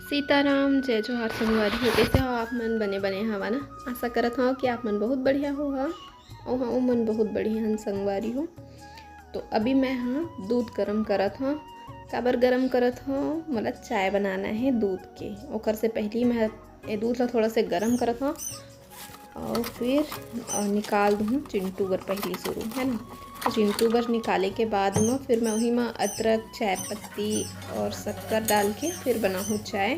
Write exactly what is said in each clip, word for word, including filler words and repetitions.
सीताराम, जय जोहार संगवारी हो। कइसे हो आप मन? बने बने हवा ना? आशा करत हव कि आप मन बहुत बढ़िया हो हा। अउ हाँ, उमन बहुत बढ़िया हन संगवारी हो। तो अभी मैं हा दूध गरम करत हव। काबर गरम करत हव? मोला चाय बनाना हे दूध के। ओकर से पहली मैं ए दूध ला थोड़ा से गरम करत हव। अउ फिर, अ, निकाल दूँ चिंटू बर पहली शुरू, है ना। तो चिंटू बर निकाले के बाद में फिर मैं वही में अदरक, चाय पत्ती और शक्कर डाल के फिर बनाहूँ चाय।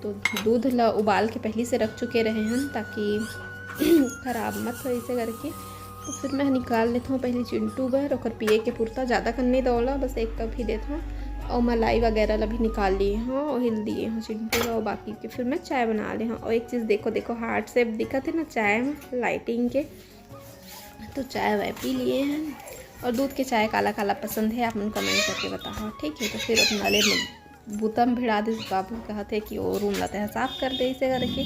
तो दूध ला उबाल के पहली से रख चुके रहे हन, ताकि खराब मत हो, ऐसे करके। तो फिर मैं निकाल लेत हव पहली चिंटू बर, ओकर पिए के पुरता। ज़्यादा कन नइ दव ओला, बस एक कप ही देत हव। और मलाई वगैरह ला भी निकाल लिए हव, ओही ल दिए हव चिंटू ला, और बाकी के फिर मैं चाय बना ले हव। और एक चीज़ देखो, देखो heart shape दिखत हे ना चाय में, lighting के, तो चाय वाय पी लिए हन। और दूध के चाय काला काला पसंद हे, आप मन comment करके बताओ, ठीक है। तो फिर अपना ले म-, बूता म भिड़ा दिस बाबू, कहत हे कि वो room ला तेहा साफ कर दे, ऐसे करके।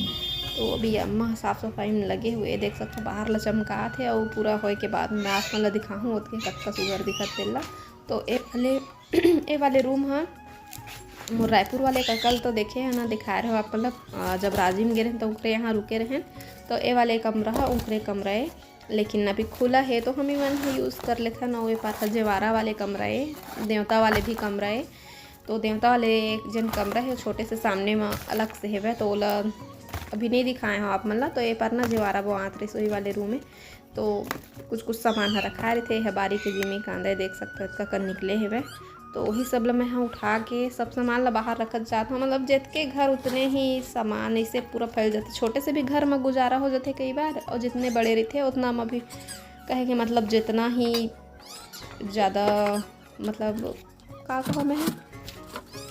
तो अभी अम्मा साफ सफाई में लगे हुए, देख सकते हो बाहर ला चमकात हे, और पूरा होए के बाद में आप मन ला दिखाहूँ ओतके कतका सुघर दिखत तेला। तो ए वाले ए वाले room ह मोर रायपुर वाले का, कल तो देखे है ना, दिखाए रहे हो आप, मतलब, अ, जब राजिम गे रहेन तो उनकरे यहाँ रुके रहेन, तो ए वाले कमरा ह उनकरे कमरा ए, लेकिन अभी खुला है तो हम ही मन ह use कर लेथन। अउ ए पार ह जेवारा वाले कमरा ए, देवता वाले भी कमरा ए। तो देवता वाले एक जन कमरा है छोटे से सामने में अलग से हेवे, तो ओला अभी नहीं दिखाए हो आप मन ला। तो ए पार ना जेवारा बोआत रहिस, वही वाले room में। तो कुछ कुछ सामान ह रखाए रहिथे, एह बारी के जिमी कांदा देख सकथव, अतका कन निकले हेवय। तो वही सब ल मैं ह उठा के सब सामान ल बाहर रखत जात हव। मतलब, जेतके घर उतने ही सामान ऐसे पूरा फैल जाथे। छोटे से भी घर म गुजारा हो जाथे कई बार, और जितने बड़े रहिथे उतना म भी, कहे के मतलब, जितना ही ज़्यादा, मतलब, का कहूँ मैं,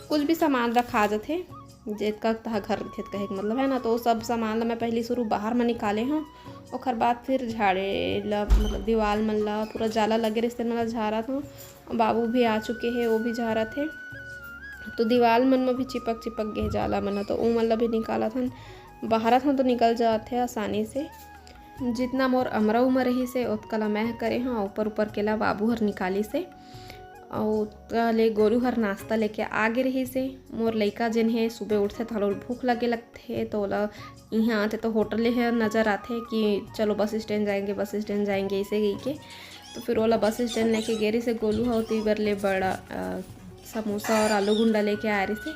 कुछ भी सामान रखा जाथे, जेतका तहा घर रहिथे, कहे के मतलब है ना। तो सब सामान ल मैं पहली शुरू बाहर म निकाले हव, ओखर बाद फिर झाड़े ल, मतलब दीवाल मन ल, पूरा जाला लगे रहिस तेन मन ल झारत हव। बाबू भी आ चुके हे, वो भी झारत हे। तो दीवाल मन म भी चिपक चिपक गे जाला मन ह, तो ओ मन ल भी निकालत हन, बहारत हन तो निकल जात हे आसानी से। जितना मोर अमरा उमर रहिस हे, ओतका ल मैं ह करे हव, ऊपर ऊपर के ल बाबू हर निकालिस हे। अउ ओतका ले गोलू हर नाश्ता लेके आ गे रहिस हे। मोर लइका जेन हे, सुबह उठथे त ओला भूख लगे लगथे, तो ओला इहाँ आथे तो होटल हे नजर आथे कि चलो बस स्टैंड जाएंगे, बस स्टैंड जाएंगे, ऐसे कहिके। तो फिर ओला बस स्टैंड लेके गे रहिस हे गोलू ह, ओती बर ले बड़ा, अ, समोसा और आलू गुंडा लेके आए रहिस हे।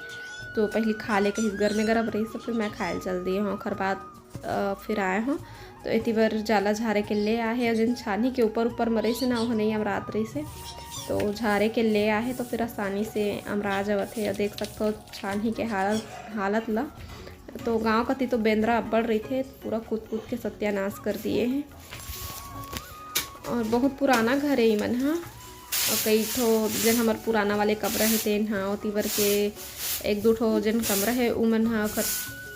तो पहली खा ले कहिस, गरमे गरम रहिस, तो फिर मैं खाए ल चल दिए हव। ओखर बाद अ, फिर आए हव, तो एती बर जाला झारे के ले आए हे, अउ जेन छानही के ऊपर ऊपर म रहिस हे ना, ओह नइ अमरात रहिस हे, तो झारे के ले आए हे, तो फिर आसानी से अमरा जावत हे। अउ देख सकथव छानही के हालत, हालत ला। तो गाँव कति तो बेंदरा अब्बड़ रहिथे, पूरा कूद कूद के सत्यानाश कर दिए हे। और बहुत पुराना घर हे इमन ह। और कई ठो जेन हमर पुराना वाले कमरा हे तेन ह, ओती बर के एक दू ठो जेन कमरा हे उमन ह ओखर,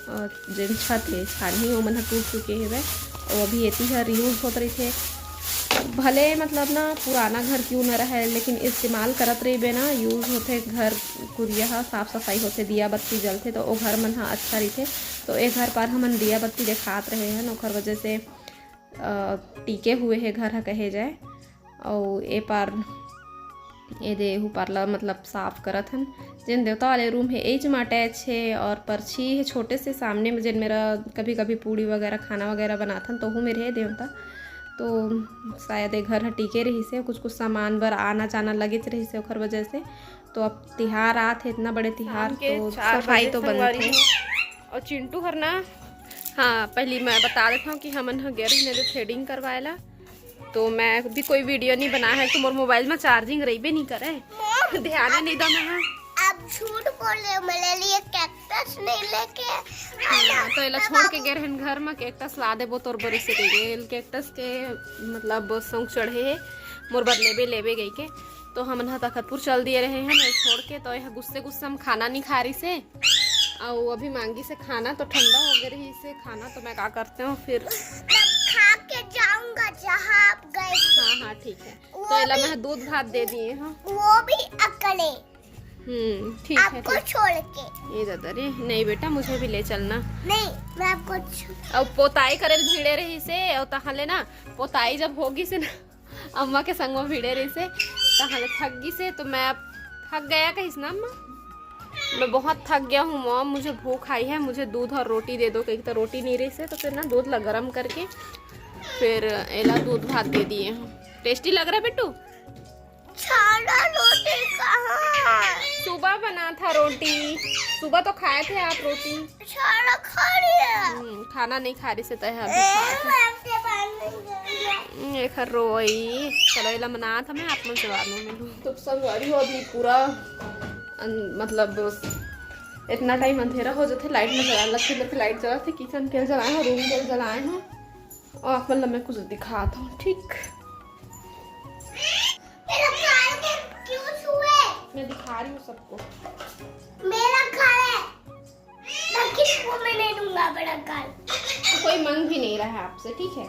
अ, जेन छत हे छानही, ओमन ह टूट चुके हेवय। और अभी एती ह reuse होत रहिथे। भले मतलब ना पुराना घर क्यों न रहे, लेकिन इस्तेमाल करत रहिबे ना, use होथे घर, कुरिया ह साफ सफाई होथे, दिया बत्ती जलथे, तो ओ घर मन ह अच्छा रहिथे। तो ए घर पार हमन दिया बत्ती देखात रहे हन, ओखर वजह से अ, टिके हुए हे घर ह कहे जाए। अउ ए पार, ए दे एहू पार ला मतलब साफ करत हन। जेन देवता वाले रूम हे एच म अटैच हे, और परछी हे छोटे से सामने में, जेन मेरा कभी कभी पूड़ी वगैरह खाना वगैरह बनाथन तो ओहू मेर हे देवता। तो शायद ए घर ह टिके रहिस हे, कुछ कुछ सामान बर आना जाना लगेच रहिस हे, ओखर वजह से। तो अब तिहार आत हे, इतना बड़े तिहार, शाम के तो चार सफाई बजे तो संगवारी बनथे। हो। और चिंटू हर ना, हाँ, पहली मैं बता देता हूँ कि हमन ह गे रहिन एदे threading करवाए ला, तो मैं भी कोई video नहीं बनाया है, तो मोर मोबाइल में charging रहिबे नहीं करे, ध्यान नहीं दा मैं। आप झूठ बोल रहे हो, मेरे लिए cactus नहीं लेके आया। हाँ, तो एला छोड़ के गे रहिन घर में, cactus ला देबो तोर बर, इसे कहिके। एला cactus के मतलब शौक चढ़े हे, मोर बर लेबे लेबे गई के। तो हमन ह तखतपुर चल दिए रहे हन, ए छोड़ के। तो यह गुस्से गुस्से में खाना नहीं खा रहिस हे, अउ अभी मांगिस हे खाना, तो ठंडा हो गे रहिस हे खाना, तो मैं का करते हूँ फिर। तब खा के जाऊंगा जहाँ आप गए थे। हाँ, हाँ, ठीक है। वो तो एला भी, मैं दूध भात दे दिए हूँ। वो भी अकेले। हम्म, ठीक है, आपको ठीक। छोड़ के। ये दादा रे, नहीं बेटा, मुझे भी ले चलना। नहीं, मैं आपको छो- अब पोताई करे ल भिड़े रहिस हे, और तहाँ ले ना, पोताई जब होगिस हे ना, अम्मा के संग में भिड़े रहिस हे, कहाँ ले थक गिस हे, तो मैं अब थक गया कहिस ना अम्मा, मैं बहुत थक गया हूँ मॉम, मुझे भूख आई है, मुझे दूध और रोटी दे दो। कहीं तो रोटी नहीं रहिस हे, तो फिर ना दूध ला गरम करके फिर एला दूध भात दे दिए हूँ। टेस्टी लग रहा है बिट्टू? छाना रोटी कहाँ? सुबह बना था रोटी, सुबह तो खाए थे आप रोटी। छाना खा रही है। हम्म, खाना नहीं खा रही से तय है अभी ए, खाए थे। मैं आपके पास नहीं जाऊंगा। हम्म, एखर रोई। चलो, एला मनात हमें, आप मन से बाद में मिलूँ। तो संगवारी हो, अभी पूरा अन-, मतलब इतना टाइम अंधेरा हो जाथे, लाइट में जला लगथे, लगथे लाइट जलाथे, किचन के जलाए हो, रूम के जलाए हो, और आप मन ला मैं कुछ दिखात हूँ, ठीक? मेरा कार को क्यों छुए? मैं दिखा रही हूँ सबको। मेरा कार है, मैं किसी को मैं नहीं दूंगा अपना कार। तो कोई मांग भी नहीं रहा है आपसे, ठीक है?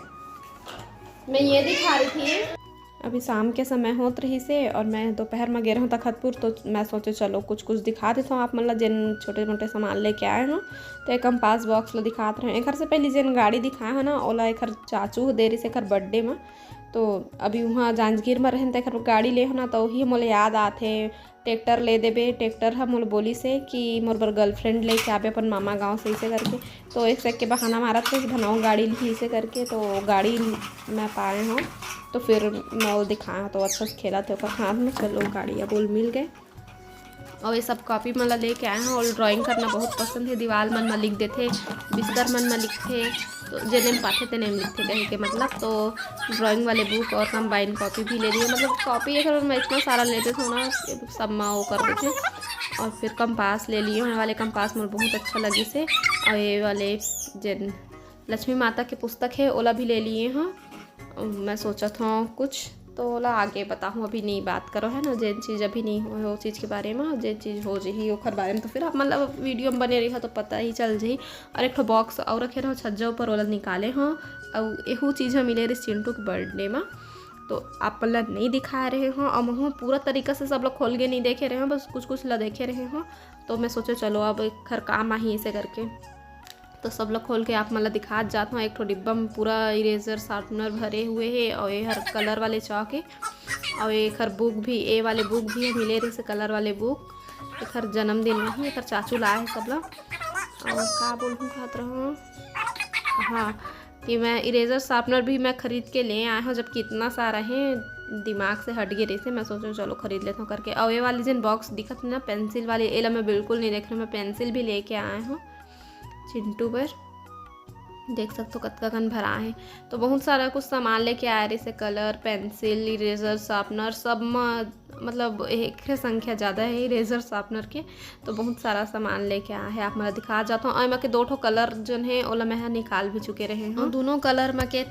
मैं ये दिखा रही थी। अभी शाम के समय होत रहिस हे और मैं दोपहर में गे रहूँ तखतपुर, तो मैं सोचे चलो कुछ कुछ दिखा देता हूँ आप मन ला, जेन छोटे मोटे सामान लेके आए हूँ। तो एक कंपास बॉक्स ला दिखात रहे। एखर से पहले जेन गाड़ी दिखाए हो ना, ओला एखर चाचू दे रहिस एखर बर्थडे में। तो अभी वहाँ जांजगीर में रहन, तो एखर गाड़ी ले हो ना, तो वही मोला याद आथे, ट्रैक्टर ले देबे। ट्रैक्टर ह मोला बोलिस हे कि मोर बर गर्लफ्रेंड लेके आबे अपन मामा गांव से, इसे करके। तो एक से के बहाना मारत रहिस, भनऊ गाड़ी लिही इसे करके, तो गाड़ी मैं पाए हूँ। तो फिर मैं वो दिखाए हूँ, तो अच्छा से खेलत हे ओकर हाथ में। चलो, गाड़ी अब ओला मिल गए। और ये सब कॉपी मन ला लेके आए हैं। और ड्राइंग करना बहुत पसंद है। दीवार मन में लिख देथे, बिस्तर मन में लिखथे, तो जेने में पाथे तेने में लिखथे कहे के मतलब। तो ड्राइंग वाले बुक और कंबाइन कॉपी भी ले लिए। मतलब कॉपी एक में इतना सारा लेते थे ना, सब में वो कर देथे। और फिर कंपास ले लिए हैं, वाले कंपास मोर बहुत अच्छा लगिस हे। और ये वाले जेन लक्ष्मी माता के पुस्तक है, ओला भी ले लिए हैं। मैं सोचत हूँ कुछ, तो ओला आगे बताहूँ, अभी नहीं बात करो, है ना, जेन चीज़ अभी नहीं हो, वो चीज़ के बारे में, जेन चीज़ हो जही ओखर बारे में, तो फिर आप मतलब वीडियो में बने रही तो पता ही चल जही। और एक ठो बॉक्स और रखे रहो छज्जा ऊपर, ओला निकाले हो, और एहू चीज़ हम मिले रहे चिंटू के बर्थडे में, तो आप ला नहीं दिखा रहे हो। और महू पूरा तरीका से सब लोग खोल के नहीं देखे रहे हो, बस कुछ कुछ ला देखे रहे हो। तो मैं सोचे चलो अब एखर काम आही ऐसे करके, तो सब ला खोल के आप मन ला दिखात जात हूँ। एक ठो डिब्बा में पूरा इरेजर शार्पनर भरे हुए हे, और ये हर कलर वाले चौक हे, और ये एखर बुक भी, ए वाले बुक भी हे, मिले रहिस हे कलर वाले बुक। एखर जन्मदिन में ही एखर चाचू लाए हे सब ला। और का बोलूँ कहत रहूँ, हाँ, कि मैं इरेजर शार्पनर भी मैं खरीद के ले आए हूँ, जबकि इतना सारा है, दिमाग से हट गए रहिस हे। मैं सोचो चलो खरीद लेता हूँ करके। और ये वाली जिन बॉक्स दिखत ना, पेंसिल वाली, एला मैं बिल्कुल नहीं देख रही हूँ, मैं पेंसिल भी लेके आए हूँ चिंटू बर। देख सकते हो कतका कन भरा है। तो बहुत सारा कुछ सामान लेके आए रहिस हे, कलर, पेंसिल, इरेजर, शार्पनर, सब में मतलब एक संख्या ज़्यादा है इरेजर शार्पनर के। तो बहुत सारा सामान लेके आए हे, आप मैं दिखा जाता हूँ। और एमा के दो ठो कलर जन है, ओला मैं ह निकाल भी चुके रहे हूँ। दोनों कलर में के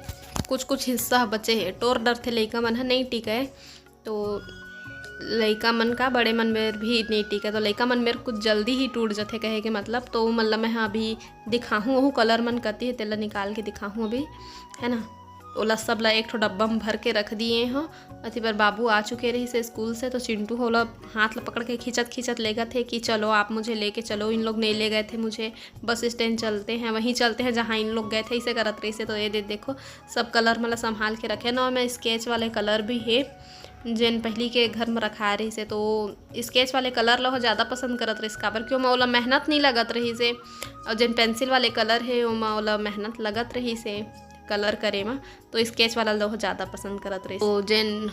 कुछ कुछ हिस्सा बचे है, टोर डरथे लइका मन ह, नहीं टिके। तो लइका मन का बड़े मन मेर भी नहीं टिके, तो लइका मन मेर कुछ जल्दी ही टूट जथे कहे के मतलब। तो वो मन ला मैं ह अभी दिखाहूँ, वहू कलर मन कती है, तेला निकाल के दिखाहूँ अभी, है ना। ओला सब ला एक ठो डब्बा में भर के रख दिए हो। अति बर बाबू आ चुके रहिस हे स्कूल से, तो चिंटू ह ओला हाथ ला पकड़ के खींचत खींचत लेगत हे कि चलो आप मुझे लेके चलो, इन लोग नहीं ले गए थे मुझे, बस स्टैंड चलते हैं, वहीं चलते हैं जहाँ इन लोग गए थे, इसे करत रहिस हे। तो ये दे देखो, सब कलर मन ला संभाल के रखे ना। और मैं स्केच वाले कलर भी हे, जेन पहली के घर में रखाए रहिस हे, तो स्केच वाले कलर ला हो ज़्यादा पसंद करत रहिस, काबर कि ओमा ओला मेहनत नहीं लगत रहिस हे, और जेन पेंसिल वाले कलर हे, ओमा ओला मेहनत लगत रहिस हे कलर करे में, तो स्केच वाला ला हो ज़्यादा पसंद करत रहिस। तो जेन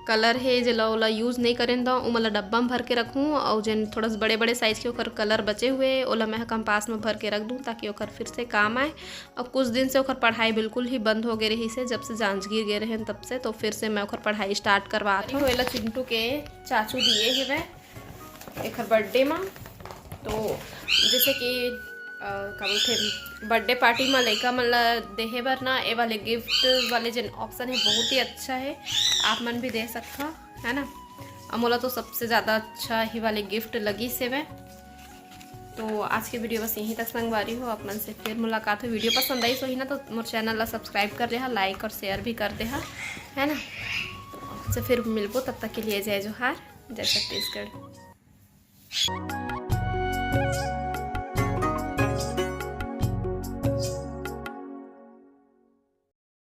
कलर हे, जेला ओला यूज़ नहीं करेन, तो ओमा ला डब्बा में भर के रखूँ, और जेन थोड़ा सा बड़े-बड़े साइज के ओकर कलर बचे हुए, ओला मैं कंपास में भर के रख दूँ, ताकि ओकर फिर से काम आए। और कुछ दिन से ओकर पढ़ाई बिल्कुल ही बंद हो गए रहिस हे, जब से जांजगीर गए रहे तब से। तो फिर से मैं ओकर पढ़ाई स्टार्ट करवात हूँ। एला चिंटू के चाचू दिए हे मैं एखर बर्थडे में। तो जैसे कि अ, का बोलथे, बर्थडे पार्टी में लइका मन ला देहे बर ना, ए वाले गिफ्ट वाले जेन ऑप्शन है, बहुत ही अच्छा है, आप मन भी दे सकता, है ना। और मोला तो सबसे ज़्यादा अच्छा ही वाले गिफ्ट लगिस हे। तो आज के वीडियो बस यहीं तक संगवारी हो, आप मन से फिर मुलाकात हो। वीडियो पसंद आई सो ही ना, तो मोर चैनल ला सब्सक्राइब कर देहा, लाइक और शेयर भी कर देहा, है ना। तो फिर मिलबो, तब तक के लिए जय जोहार, जय छत्तीसगढ़।